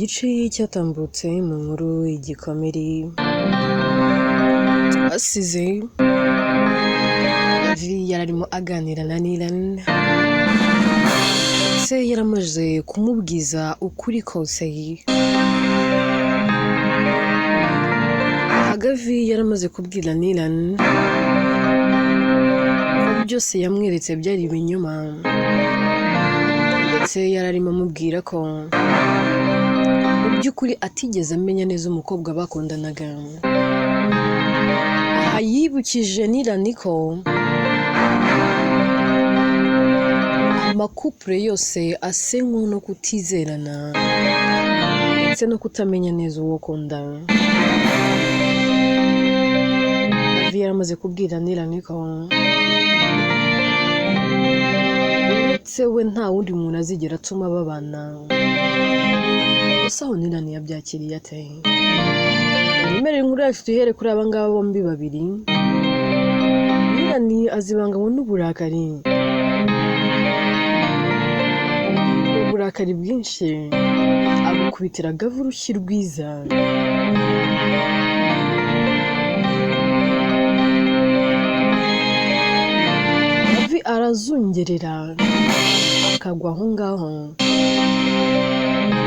Gice cyatambutse mu nkuru Igikomere twasize Davi yararimo aganira na Nilan, ndetse yaramaze kumubwiza ukuri kose. Gavi yaramaze kubwira Nilan ko byose yamweretse byari ibinyoma, ndetse yararimo amubwira ko mu by'ukuri atigeze amenya neza umukobwa bakundanaga. Aha yibukije Nilan ko amakupure yose asenywa no kutizerana ndetse no kutamenya neza uwo ukunda. Davi yaramaze kubwira Nilan ko uretse we nta wundi muntu azigera atuma babana. Gusa aho Nilan yabyakiriye ate? Yemerera inkuru yacu tuyihere kuri aba ngaba bombi babiri. Nilan azibanganywe n'uburakari, uburakari bwinshi, agukubitira Gavi urushyi rwiza. Gavi arazungerera akagwa aho ngaho,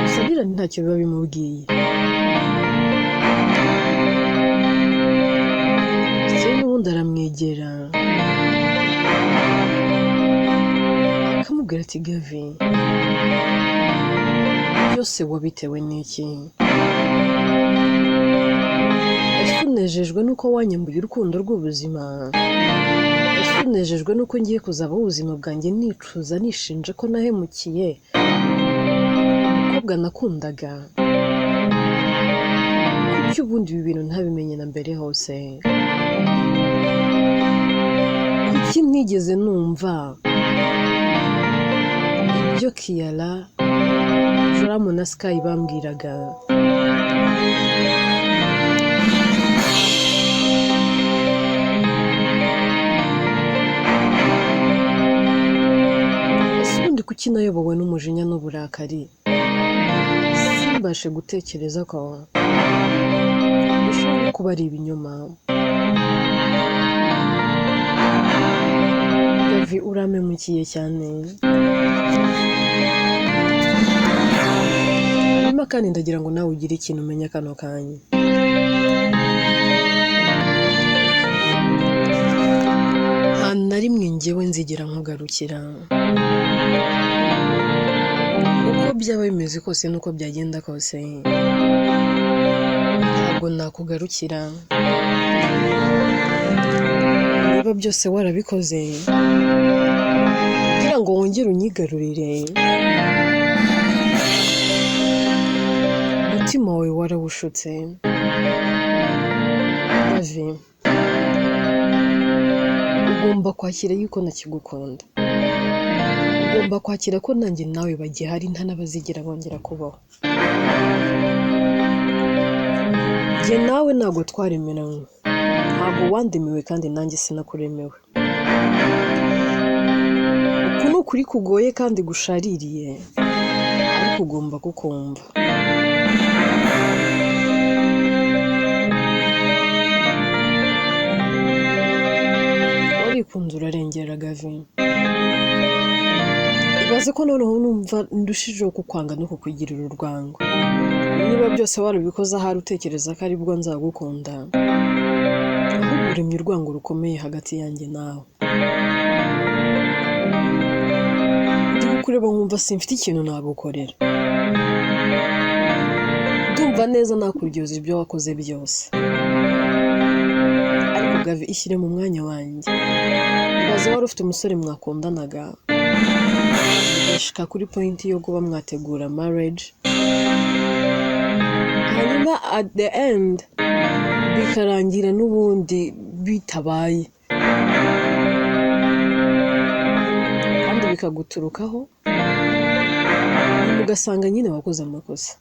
gusa Nilan ntacyo biba bimubwiye. Ndetse n'ubundi aramwegera akamubwira ati Gavi, byose wabitewe n'iki? Ese unejejwe n'uko wanyambuye urukundo rw'ubuzima? Ese unejejwe n'uko ngiye kuzabaho ubuzima bwanjye nicuza nishinja ko nahemukiye umukobwa nakundaga? Kuki ubundi ibi bintu ntabimenye na mbere hose? Kuki ntigeze numva ibyo Kiara, Joramu na Sky bambwiraga? Ese ubundi kuki nayobowe n'umujinya n'uburakari, simbashe gutekereza ko bishobora kuba ari ibinyoma? Gavi urampemukiye cyane. Hanyuma kandi ndagira ngo nawe ugire ikintu umenya kano kanya. Nta na rimwe njyewe nzigera nkugarukira. Uko byaba bimeze kose n'uko byagenda kose, ntabwo nakugarukira. Niba byose warabikoze kugira ngo wongere unyigarurire, umutima wawe warawushutse. Gavi, ugomba kwakira yuko ntakigukunda. Ugomba kwakira ko nanjye nawe bagihari nta n'abazigera bongera kubaho. Njye nawe ntabwo twaremeranywe, ntabwo wandemewe kandi nanjye sinakuremewe. Uku ni ukuri kugoye kandi gushaririye, ariko ugomba kukumva. Warikunze urarengera Gavi. Ibaze ko noneho numva ndushijeho kukwanga no kukugirira urwango. Niba byose warabikoze ahari utekereza ko aribwo nzagukunda, ahubwo uremye urwango rukomeye hagati yanjye nawe. Ndi kukureba nkumva simfite ikintu nagukorera. Ndumva neza nakuryoza ibyo wakoze byose. Ariko Gavi, ishyire mu mwanya wanjye. Ibaze wari ufite umusore mwakundanaga, mugashika kuri point yo kuba mwategura marriage, hanyuma at the end bikarangira n'ubundi bitabaye, kandi bikaguturukaho, ugasanga nyine wakoze amakosa.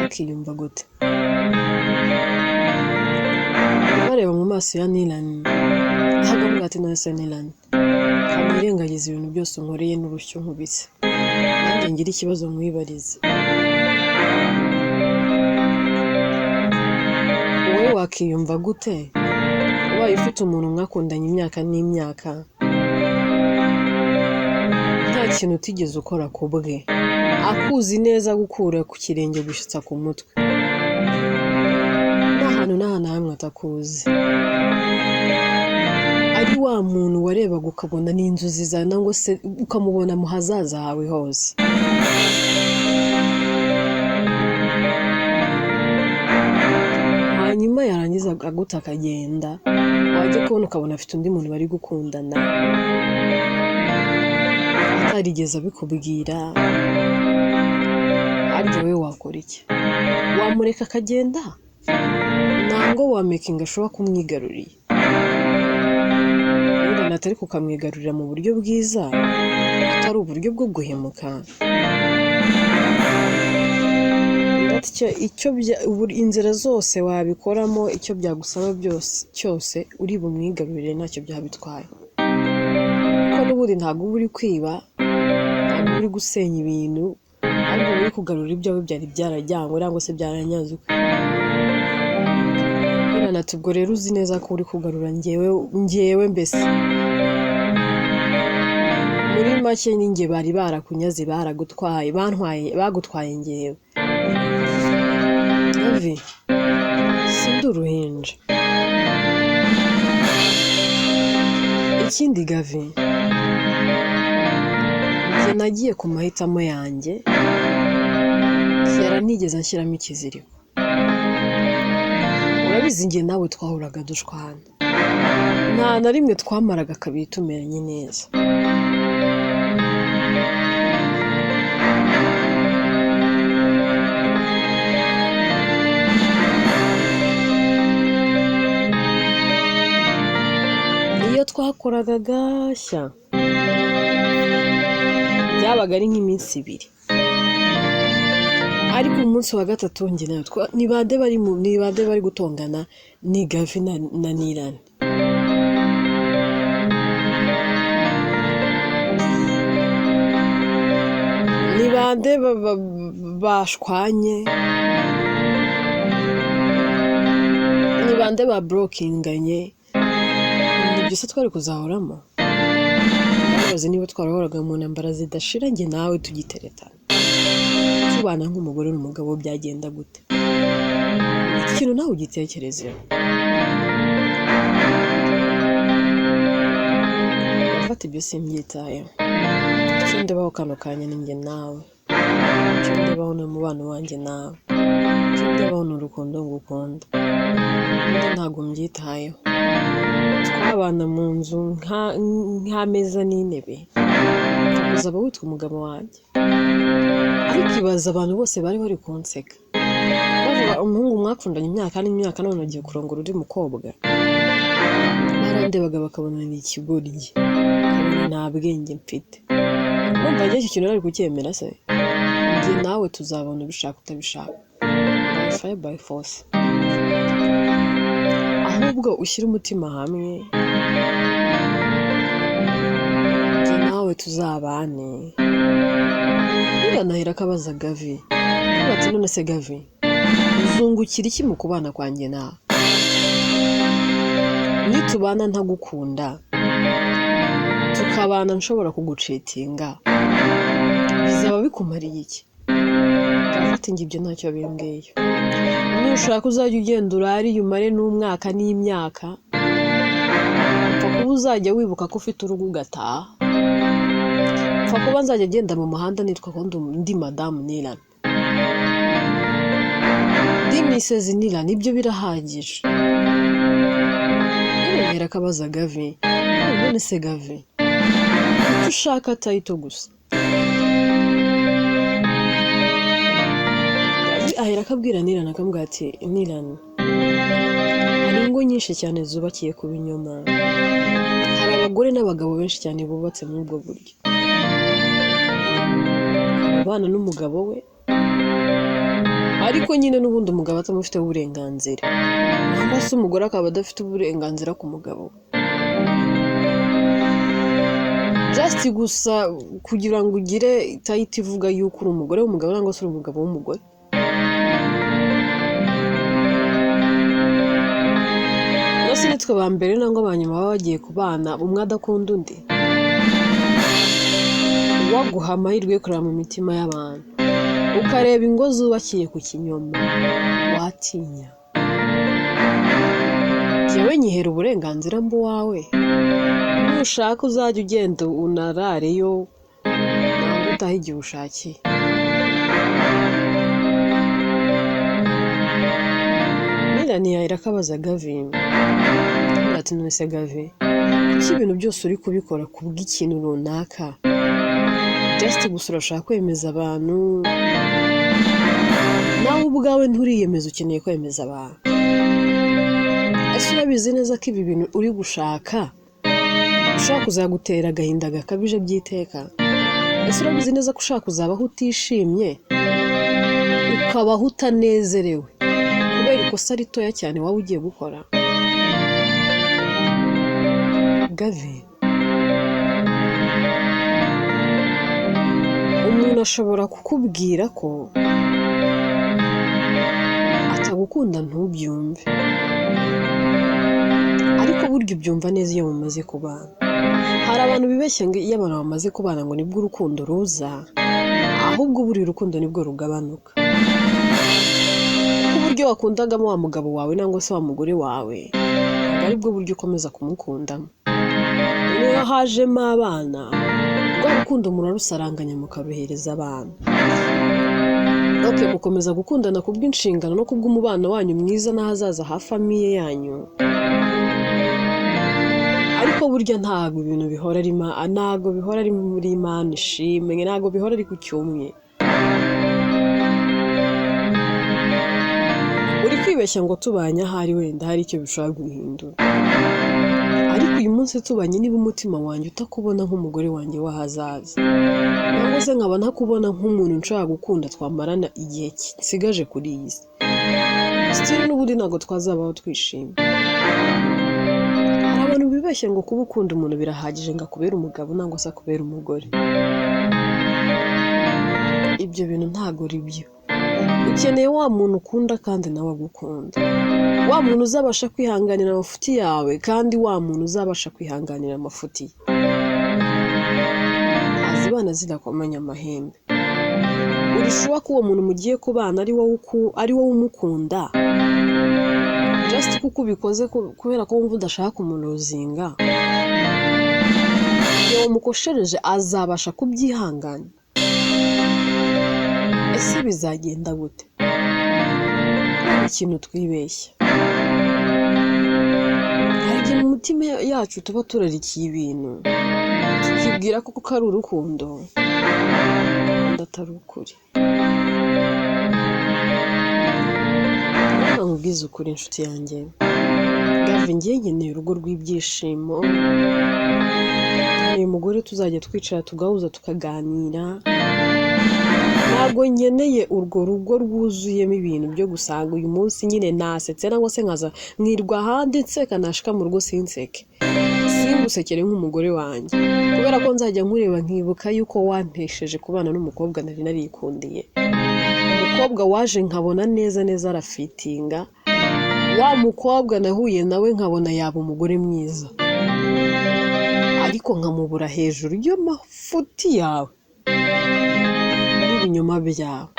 Wakiyumva gute? Bareba mu maso ya Nilan, ahagamubwira ati none se Nilan, ntirengagize ibintu byose unkoreye n'urushyo nkubise, nanjye ngira ikibazo nkwibarize. Wowe wakiyumva gute ubaye ufite umuntu mwakundanye imyaka n'imyaka, nta kintu utigeze ukora ku bwe, akuzi neza gukura ku kirenge gushyitsa ku mutwe, nta hantu n'ahantu hamwe atakuzi, ari wa muntu warebaga ukabona n'inzozi zawe nangwa se ukamubona mu hazaza hawe hose. Hanyuma yarangiza aguta akagenda, wajya kubona ukabona afite undi muntu bari gukundana atarigeze abikubwira. Harya wowe wakora iki? Wamureka akagenda nangwa wamekinga ashobora kumwigaruriye? Niba atari kukamwigarurira mu buryo bwiza, atari uburyo bwo guhemuka. Inzira zose wabikoramo, icyo byagusaba byose cyose uri bumwigarurire ntacyo byaba bitwaye, kuko n'ubundi ntabwo uba uri kwiba, ntabwo uba uri gusenya ibintu, ahubwo uba uri kugarura ibyawe byari byarajyanywe cyangwa se byaranyazwe. Ati ubwo rero uzi neza ko uri kugarura njyewe mbese muri make ni njye bari barakunyaze, baragutwaye, bantwaye, bagutwaye njyewe. Gavi, sindi uruhinja. Ikindi Gavi, njye nagiye ku mahitamo yanjye, yaranigeze anshyiramo ikiziriko. Urabizi njye nawe twahoraga dushwana, nta na rimwe twamaraga kabiri tumeranye neza. Iyo twakoraga agashya byabaga ari nk'iminsi ibiri, ariko umunsi wa gatatu njye nawe ni bande bari gutongana? Ni Gavi na Nirani. Ni bande bashwanye? Ni bande babrokinganye? Ni byose twari kuzahoramo. Ndabaza niba twarahoraga mu ntambara zidashira njye nawe tugiteretana, tubana nk'umugore n'umugabo, byagenda gute? Iki kintu nawe ugitekerezeho. Ndafata ibyo simbyitayeho. Icyo ndebaho kano kanya ni njye nawe, icyo ndebaho ni umubano wanjye nawe, icyo ndebaho ni urukundo ngukunda. Ubundi ntabwo mbyitayeho. Twabana mu nzu nk'ameza n'intebe, uzaba witwa umugabo wanjye. Ariko ibaza abantu bose bari bari kunseka bavuga umuhungu mwakundanye imyaka n'imyaka none ugiye kurongora undi mukobwa. Barandebaga bakabona ni ikigoryi, bakabona nta bwenge mfite. Urumva njye icyo kintu nari kucyemera se? Njye nawe tuzabona ubishaka utabishaka, by fire by force. Ahubwo ushyire umutima hamwe, njye nawe tuzabane. Niranahera akabaza Gavi, ati none se Gavi, uzungukira iki mu kubana kwanjye nawe? Nitubana ntagukunda, tukabana nshobora kugucitinga, bizaba bikumariye iki? Ati njye ibyo ntacyo bimbwiye. Nushaka uzajya ugenda urare umare n'umwaka n'imyaka, upfa kuba uzajya wibuka ko ufite urugo ugataha. Upfa kuba nzajya agenda mu muhanda nitwa ko ndi madamu Nirani, ndi misezi Nirani, ibyo birahagije. Niranahera akabaza Gavi, none se Gavi, kuki ushaka tayito gusa? Gavi ahera akabwira Nirani, akamubwira ati Nirani, hari ingo nyinshi cyane zubakiye ku binyoma, hari abagore n'abagabo benshi cyane bubatse muri ubwo buryo, abana n'umugabo we, ariko nyine n'ubundi umugabo atamufiteho uburenganzira, cyangwa se umugore akaba adafite uburenganzira ku mugabo we. Just gusa kugira ngo ugire tayiti ivuga yuko uri umugore w'umugabo cyangwa se uri umugabo w'umugore. Twe ba mbere nangwa ba nyuma baba bagiye kubana umwe adakunda undi. Uwaguha amahirwe yo kureba mu mitima y'abantu, ukareba ingo zubakiye ku kinyoma, watinya. Jyewe nyihera uburenganzira mba uwawe, nushaka uzajya ugenda unarareyo nangwa utahe igihe ushakiye. Milani yahera akabaza Gavin ati none Gavi, kuki ibintu byose uri kubikora kubw'ikintu runaka? Just gusa urashaka kwemeza abantu, nawe ubwawe nturiyemeza, ukeneye kwemeza abantu. Ese urabizi neza ko ibi bintu uri gushaka ushaka kuzagutera agahinda gakabije by'iteka? Ese urabizi neza ko ushaka kuzabaho utishimye, ukabaho utanezerewe kubera ikosa ritoya cyane waba ugiye gukora? Gavi, umuntu ashobora kukubwira ko atagukunda ntubyumve, ariko burya ubyumva neza iyo mumaze kubana. Hari abantu bibeshya ngo iyo abantu bamaze kubana ngo nibwo urukundo ruza, ahubwo buriya urukundo nibwo rugabanuka. Kuko uburyo wakundagamo wa mugabo wawe nangwa se wa mugore wawe, ntabwo aribwo buryo ukomeza kumukundamo. Niyo hajemo abana, rwa rukundo murarusaranganya mukaruhereza abana. Ok, gukomeza gukundana kubw'inshingano no kubw'umubano wanyu mwiza n'ahazaza ha famiye yanyu, ariko burya ntabwo ibintu bihora ari ntabwo bihora ari muri Imana ishimwe, ntabwo bihora ari ku cyumwe. Uri kwibeshya ngo tubanye ahari wenda hari icyo bishobora guhindura, ariko uyu munsi tubanye niba umutima wanjye utakubona nk'umugore wanjye w'ahazaza, cyangwa se nkaba ntakubona nk'umuntu nshobora gukunda twamarana igihe nsigaje kuri iyi si, sitiri n'ubundi ntabwo twazabaho twishimye. Hari abantu bibeshya ngo kuba ukunda umuntu birahagije ngo akubere umugabo nangwa se akubere umugore. Ibyo bintu ntabwo ari byo. Ukeneye wa muntu ukunda kandi nawe agukunda, wa muntu uzabasha kwihanganira amafuti yawe kandi wa muntu uzabasha kwihanganira amafuti ye. Azibana zidakomanya amahembe. Urishuwa ko uwo muntu mugiye kubana ari wowe umukunda, just kuko ubikoze kubera ko wumva udashaka kumuruzinga. Igihe wamukoshereje azabasha kubyihangana. Ese bizagenda gute? Ikintu twibeshya, hari igihe mu mutima yacu tuba turarikiye ibintu tukibwira ko kuko ari urukundo, kandi atari ukuri. Reka nkubwize ukuri inshuti yanjye Gavi, ngiye nkeneye urugo rw'ibyishimo, nkeneye umugore tuzajya twicara tugahuza tukaganira. Ntabwo nkeneye urwo rugo rwuzuyemo ibintu byo gusanga uyu munsi nyine nasetse nangwa se nkaza nkirwa ahandi nseka, nashika mu rugo sinseke, singusekere nk'umugore wanjye, kubera ko nzajya nkureba nkibuka yuko wantesheje kubana n'umukobwa nari narikundiye, umukobwa waje nkabona neza neza arafitinga, wa mukobwa nahuye nawe nkabona yaba umugore mwiza, ariko nkamubura hejuru y'amafuti yawe n'ibinyoma byawe.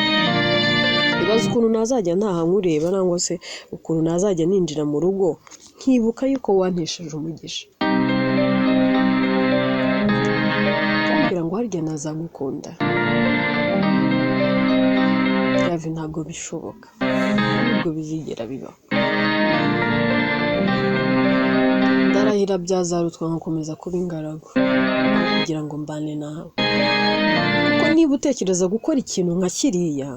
Ibaze ukuntu nazajya ntaha nkureba nangwa se ukuntu nazajya ninjira mu rugo nkibuka yuko wantesheje umugisha, kumbwira ngo harya nazagukunda. Gavi, ntabwo bishoboka, ntabwo bizigera bibaho. Ndarahira byazarutwa nkakomeza kuba ingaragu kugira ngo mbane nawe, kuko niba utekereza gukora ikintu nka kiriya,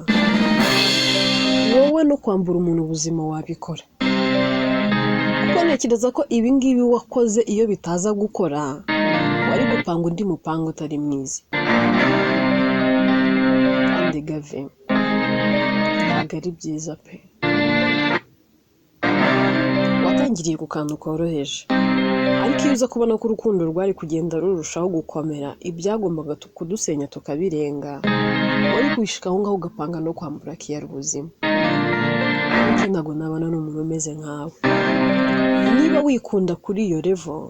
wowe no kwambura umuntu ubuzima wabikora. Kuko ntekereza ko ibi ngibi wakoze iyo bitaza gukora, wari gupanga undi mupango utari mwiza. Kandi Gavi, ntabwo ari byiza pe. Watangiriye ku kantu koroheje, ariko iyo uza kubona ko urukundo rwari kugenda rurushaho gukomera, ibyagombaga kudusenya tukabirenga, wari kwishika aho ngaho ugapanga no kwambura Kiyara ubuzima. Ntabwo nabana n'umuntu umeze nkawe. Niba wikunda kuri iyo level,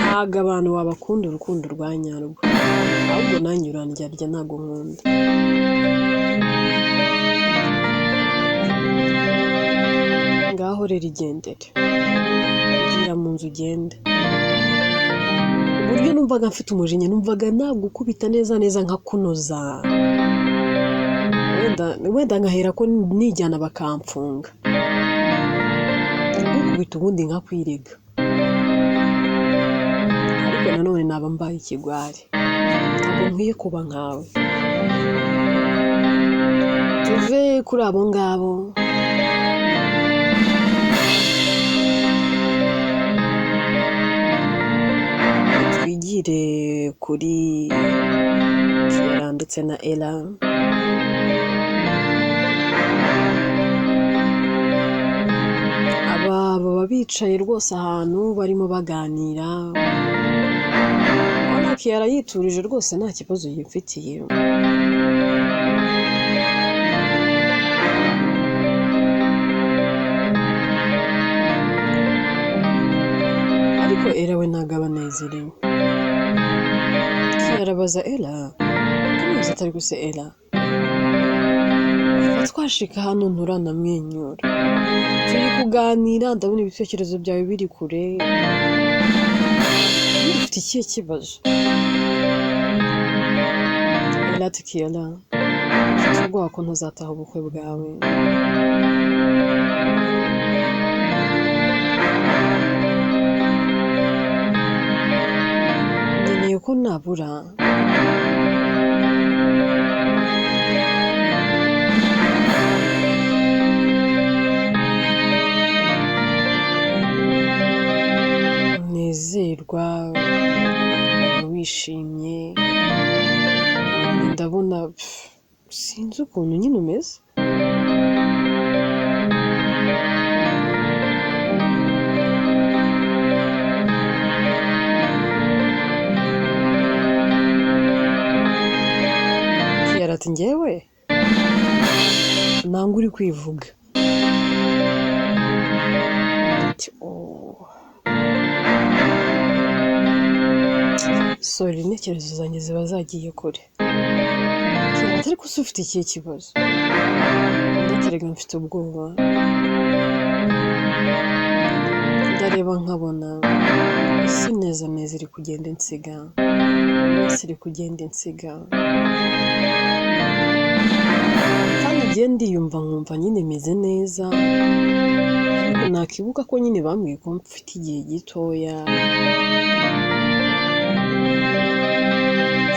ntabwo abantu wabakunda urukundo rwa nyarwo, ahubwo nanjye urandyarya, ntabwo nkunda. Ngaho rero igendere, gira mu nzu ugende. Uburyo numvaga mfite umujinya, numvaga nagukubita neza neza nkakunoza, wenda nkahera ko nijyana bakamfunga, nkagukubita ubundi nkakwirega, ariko nanone naba mbaye ikigwari, ntabwo nkwiye kuba nkawe. Tuve kuri abo ngabo, twigire kuri Kiara ndetse na Ella. Aba baba bicaye rwose ahantu barimo baganira, ubona Kiara yiturije rwose nta kibazo yifitiye. Ariko Ella we ntabwo aba anezerewe. Kiara abaza Ella, akamubaza atari guse Ella, kuva twashika hano nturanamwenyura, turi kuganira ndabona ibitekerezo byawe biri kure, ufite ikihe kibazo? Ella ati Kiara, mfite ubwoba ko ntazataha ubukwe bwawe. Nkeneye ko nabura unezerwa, wishimye, ndabona sinzi ukuntu nyine umeze. Kiara ati njyewe nanga uri kwivuga. Ati oh, sorry, intekerezo zanjye ziba zagiye kure. Kiara ati ariko se ufite ikihe kibazo? Ndaterega mfite ubwoba, ndareba nkabona isi neza neza iri kugenda insiga, iminsi iri kugenda insiga, kandi ngiye ndiyumva nkumva nyine meze neza, ariko nakibuka ko nyine bambwiye ko mfite igihe gitoya,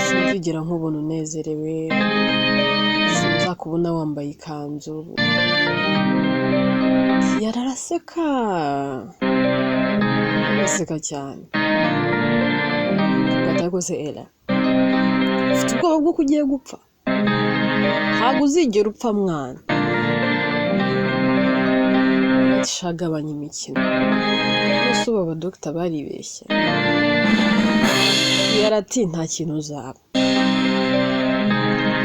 sinzigera nkubona unezerewe, sinzakubona wambaye ikanzu. Kiara araseka, araseka cyane. Rwose Ella, ufite ubwoba bw'uko ugiye gupfa? Ntabwo uzigera upfa mwana. Shagabanya imikino, bose ubu abadogita baribeshye. Kiara ati nta kintu uzaba,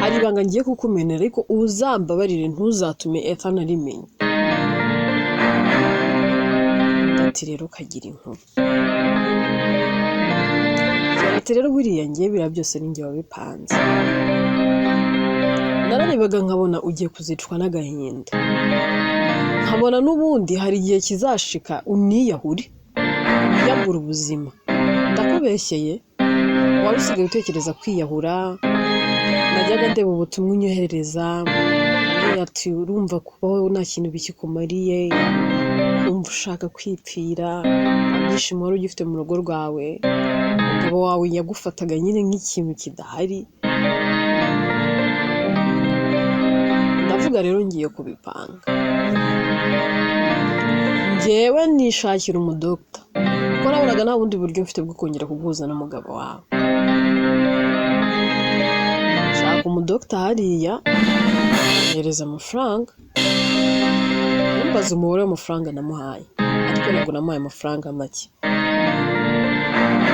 hari ibanga ngiye kukumenera, ariko uzambabarire ntuzatume Ethan arimenya. Ati rero ukagira inkuru. Kiara ati rero buriya ngiye biriya byose ni njye wabipanze, nararebaga nkabona ugiye kuzicwa n'agahinda, nkabona n'ubundi hari igihe kizashika uniyahure, wiyambure ubuzima. Ndakubeshyeye, wari usigaye utekereza kwiyahura? Najyaga ndeba ubutumwa unyoherereza, ati urumva kubaho nta kintu bikikumariye, kumva ushaka kwipfira, nta byishimo wari ugifite mu rugo rwawe, umugabo wawe yagufataga nyine nk'ikintu kidahari. Ndavuga rero ngiye kubipanga, njyewe nishakira umudogita, kuko nabonaga nta bundi buryo mfite bwo kongera kuguhuza n'umugabo wawe. Shaka umudogita hariya, yohereza amafaranga, ntumbaze umubare w'amafaranga namuhaye, ariko ntabwo namuhaye amafaranga make.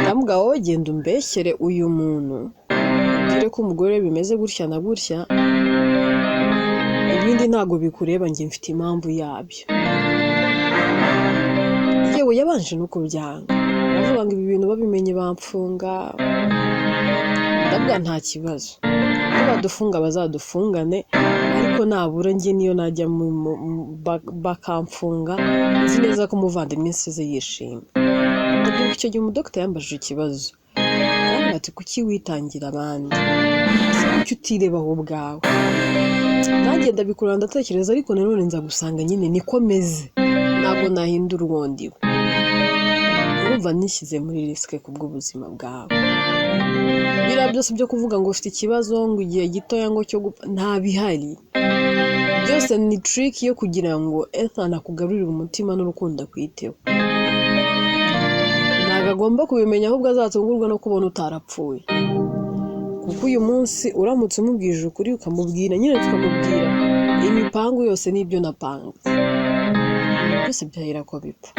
Ndamubwira wowe genda umbeshyere uyu muntu, ubwire ko umugore bimeze gutya na gutya, Ibindi ntabwo bikureba, njye mfite impamvu yabyo. Yewe, yabanje no kubyanga, aravuga ngo ibi bintu babimenye bamfunga. Ndavuga nta kibazo, nibadufunga bazadufungane, ariko nabura njye niyo najya bakamfunga, nzi neza ko umuvandimwe nsize yishimye. Ndabyibuka icyo gihe umudogita yambajije ikibazo, arambwira ati: "Kuki witangira abandi? Ese kuki utirebaho ubwawe?" Nanjye ndabikurura, ndatekereza, ariko nanone nza gusanga nyine niko meze, ntabwo nahindura uwo ndiwe. Urumva nishyize muri risk kubw'ubuzima bwawe. Biriya byose byo kuvuga ngo ufite ikibazo, ngo igihe gitoya ngo cyo gupfa, nta bihari. Byose ni trick yo kugira ngo Ethan akugarurire umutima n'urukundo akwiteho. Ntabwo agomba kubimenya, ahubwo azatungurwa no kubona utarapfuye, kuko uyu munsi uramutse umubwije ukuri, ukamubwira nyine, tukamubwira imipangu yose n'ibyo napanze byose, byahera ko bipfa.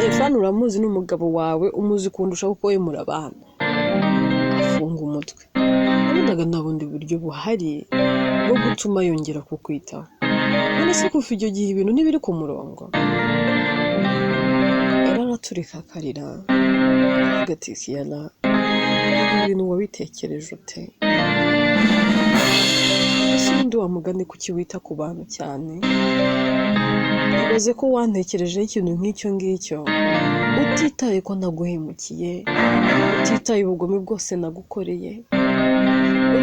Ethan uramuzi, ni umugabo wawe, umuzi kundusha kuko we murabana. Afunga umutwe. Nabonaga nta bundi buryo buhari bwo gutuma yongera kukwitaho. None se kuva icyo gihe ibintu ntibiri ku murongo? Yari araturika akarira, avuga ati: "Kiyana, ibi bintu wabitekereje ute? Ese ubundi wa mugani kuki wita ku bantu cyane? Ibaze ko wantekerejeho ikintu nk'icyo ngicyo, utitaye ko naguhemukiye, utitaye ubugome bwose nagukoreye,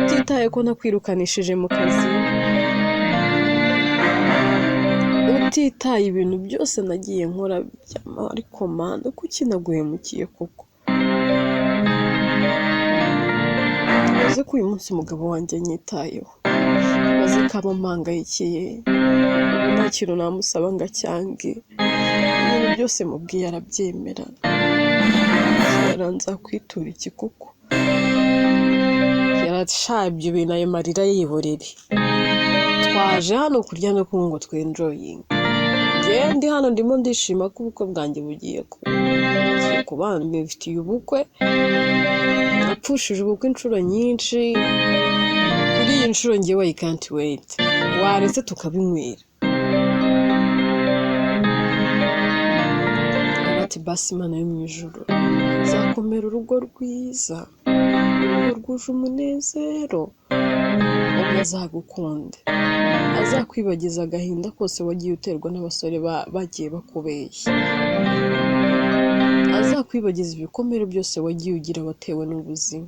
utitaye ko nakwirukanishije mu kazi, utitaye ibintu byose nagiye nkora. Ariko Mana, kuki naguhemukiye koko? Ibaze ko uyu munsi umugabo wanjye anyitayeho, ibaze ko aba ampangayikiye. Ubu nta kintu namusaba ngo acyange, ibintu byose mubwiye arabyemera. Nzakwitura iki koko?" Yarasha ibyo bintu, ayo marira yihorere. Twaje hano kurya no kunywa ngo twenjoyinge. Njyewe ndi hano ndimo ndishima ko ubukwe bwanjye bugiye kuba, bugiye kuba, mbifitiye ubukwe. Napfushije ubukwe inshuro nyinshi, kuri iyi nshuro njyewe I can't wait. Waretse tukabinywera? Ati: "Basi Imana yo mu ijuru nzakomera urugo rwiza, urugo rwuje umunezero, umwe azagukunde, azakwibagiza agahinda kose wagiye uterwa n'abasore bagiye bakubeshya, azakwibagiza ibikomere byose wagiye ugira watewe n'ubuzima."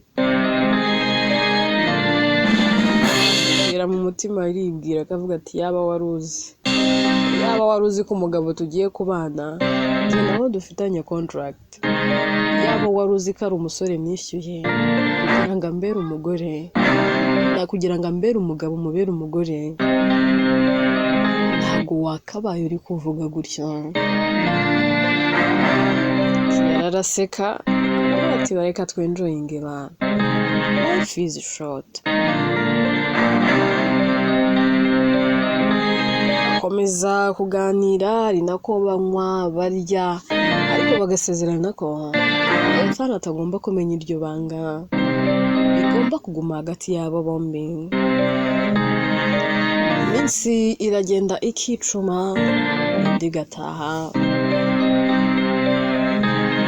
Agera mu mutima aribwira, akavuga ati: "Yaba wari uzi, yaba wari uzi ko umugabo tugiye kubana njye nawe dufitanye contract, yaba wari uzi ko ari umusore nishyuye kugira ngo ambere umugore, na kugira ngo ambere umugabo, umubere umugore, ntabwo wakabaye uri kuvuga gutya." Yararaseka, aravuga ati: "Bareka twenjoyinge bantu, life is short." Bakomeza kuganira, ari nako banywa, barya, ariko bagasezerana ko Ethan atagomba kumenya iryo banga, bigomba kuguma hagati yabo bombi. Iminsi iragenda ikicuma, indi igataha.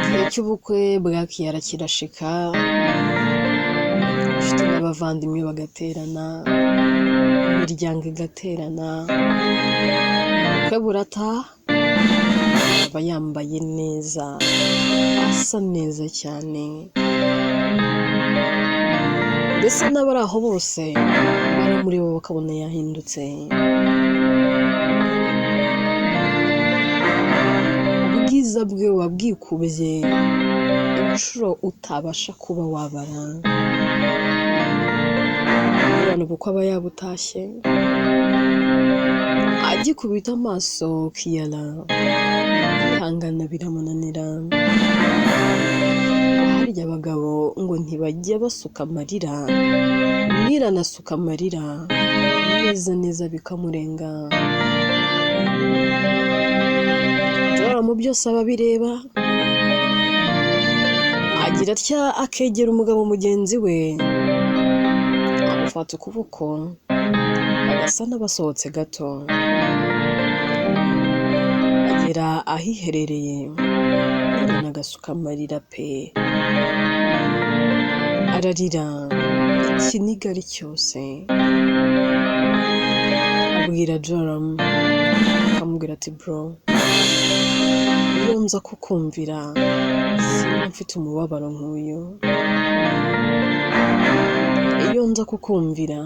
Igihe cy'ubukwe bwa Kiyara kirashika, inshuti n'abavandimwe bagaterana, imiryango igaterana, ubukwe burataha, aba yambaye neza, asa neza cyane, ndetse n'abari aho bose baramureba bakabona yahindutse. Ubwiza bwe buba bwikubye inshuro utabasha kuba wabara. Abantu ubukwe aba yabutashye, agikubita amaso Kiyara, kwihangana biramunanira. Harya abagabo ngo ntibajya basuka amarira, nyiranasuka amarira neza neza bikamurenga. Flora mu byose aba abireba, agira atya akegera umugabo mugenzi we, amufata ukuboko. Bagasa n'abasohotse gato, agera ahiherereye, Niran agasuka amarira pe, ararira ikiniga ari cyose, abwira Joram, akamubwira ati bro, iyo nza kukumvira simba mfite umubabaro nk'uyu, iyo nza kukumvira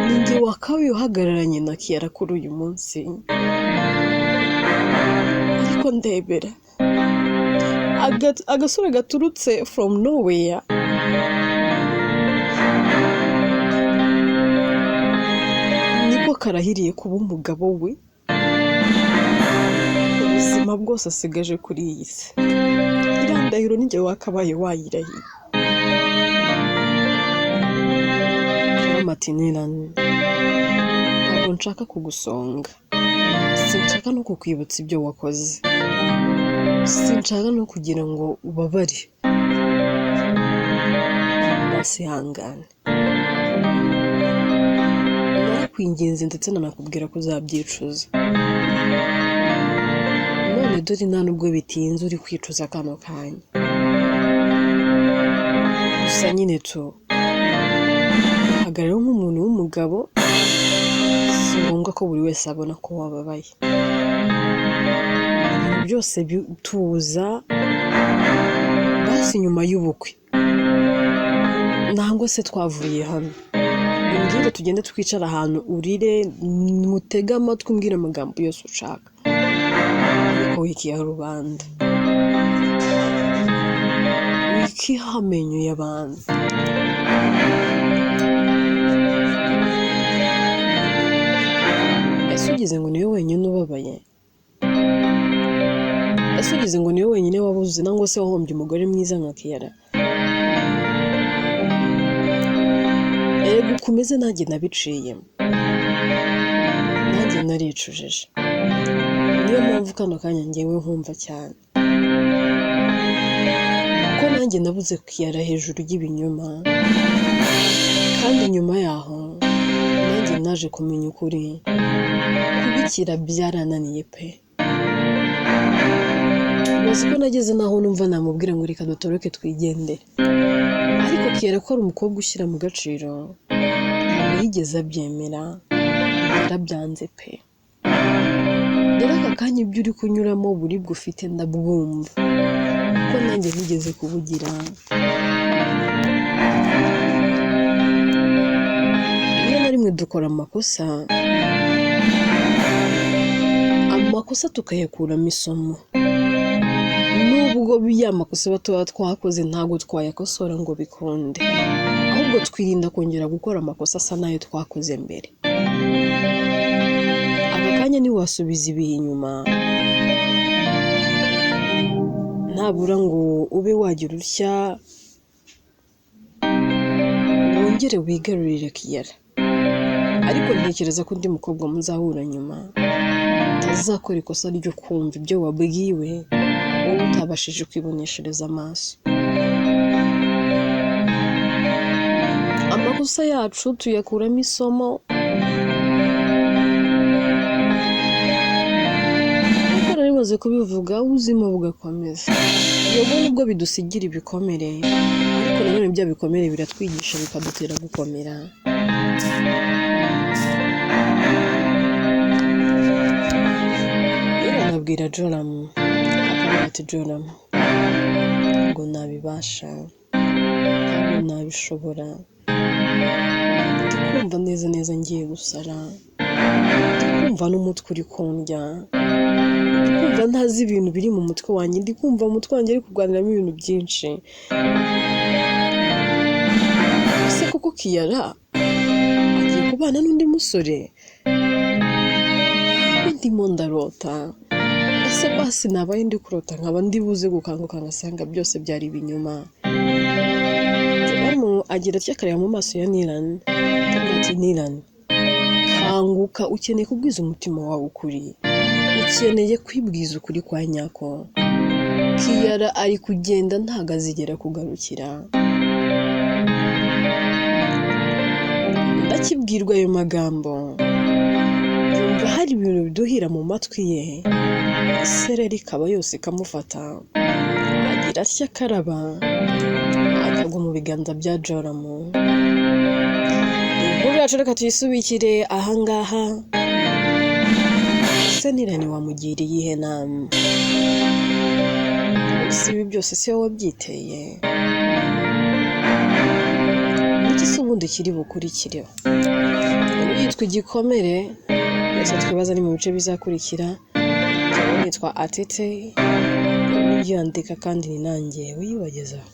ninjye wakabaye uhagararanye na Kiara kuri uyu munsi, ariko ndebera agasore gaturutse from nowhere niko karahiriye kuba umugabo we ubuzima bwose asigaje kuri iyi si. Iriya ndahiro ninjye wakabaye wayirahiye. Joram ati Niran, ntabwo nshaka kugusonga, sinshaka no kukwibutsa ibyo wakoze, sinshaka no kugira ngo ubabare, basi ihangane, narakwinginze ndetse nanakubwira ko uzabyicuza, none dore nta nubwo bitinze uri kwicuza kano kanya. Gusa nyine tu hagarara nk'umuntu w'umugabo, si ngombwa ko buri wese abona ko wababaye. Ibintu byose tuza basi nyuma y'ubukwe, nangwa se twavuye hano, umbwire tugende twicare ahantu urire, mutege amatwi umbwire amagambo yose ushaka, ariko wikiha rubanda, wikiha amenyo y'abantu. Ese ugize ngo niwe wenyine ubabaye? Ese ugize ngo niwe wenyine wabuze nangwa se wahombye umugore mwiza nka Kiara? Erega uko umeze nanjye nabiciyemo, nanjye naricujije, niyo mpamvu kano kanya ngewe nkumva cyane, kuko nanjye nabuze Kiara hejuru y'ibinyoma, kandi nyuma yaho nanjye naje kumenya ukuri, kubikira byarananiye pe. Uzi ko nageze naho numva namubwira ngo reka dutoroke twigendere, ariko Kiara ko ari umukobwa ushyira mu gaciro, ntabwo yigeze abyemera, yarabyanze pe. Rero aka kanya ibyo uri kunyuramo uburibwe ufite ndabwumva, kuko nanjye nigeze kubugira. Rimwe na rimwe dukora amakosa, amakosa tukayakuramo isomo, nubwo ya makosa tuba twakoze ntabwo twayakosora ngo bikunde, ahubwo twirinda kongera gukora amakosa asa n'ayo twakoze mbere. Aka kanya ntiwasubiza ibihe inyuma, ntabura ngo ube wagira utya wongere wigarurire Kiara, ariko ntekereza ko undi mukobwa muzahura nyuma utazakora ikosa ryo kumva ibyo wabwiwe wowe utabashije kwiboneshereza amaso. Amakosa yacu tuyakuramo isomo, kuko nari maze kubivuga, ubuzima bugakomeza. Yego nubwo bidusigira ibikomere, ariko nanone bya bikomere biratwigisha bikadutera gukomera. Rero nabwira Joram, akavuga ati Joram, ntabwo nabibasha, ntabwo nabishobora, ndi kumva neza neza ngiye gusara, ndi kumva n'umutwe uri kundya, ndi kumva ntazi ibintu biri mu mutwe wanjye, ndi kumva umutwe wanjye ari kurwaniramo ibintu byinshi. Ese koko Kiara agiye kubana n'undi musore? Ndimo ndarota. Ese basi nabaye ndi kurota nkaba ndi buze gukanguka ngasanga byose byari ibinyoma? Joram agira atya akareba mu maso ya Niran, akavuga ati Niran, kanguka, ukeneye kubwiza umutima wawe ukuri, ukeneye kwibwiza ukuri kwa nyako. Kiara ari kugenda ntago azigera kugarukira. Akibwirwa ayo magambo, yumva hari ibintu biduhira mu matwi ye, isereri ikaba yose ikamufata, agira atya akaraba, akagwa mu biganza bya Joramu. Inkuru yacu reka tuyisubikire ahangaha. Ese Nirani wamugiriye iyihe nama? Ese ibi byose si wowe wabyiteye? Niki se ubundi kiri bukurikireho? Yitwa Igikomere, byose twibaza ni mu bice bizakurikira. Njyewe nitwa Atete, ubyandika kandi ni nanjye uyibagezaho.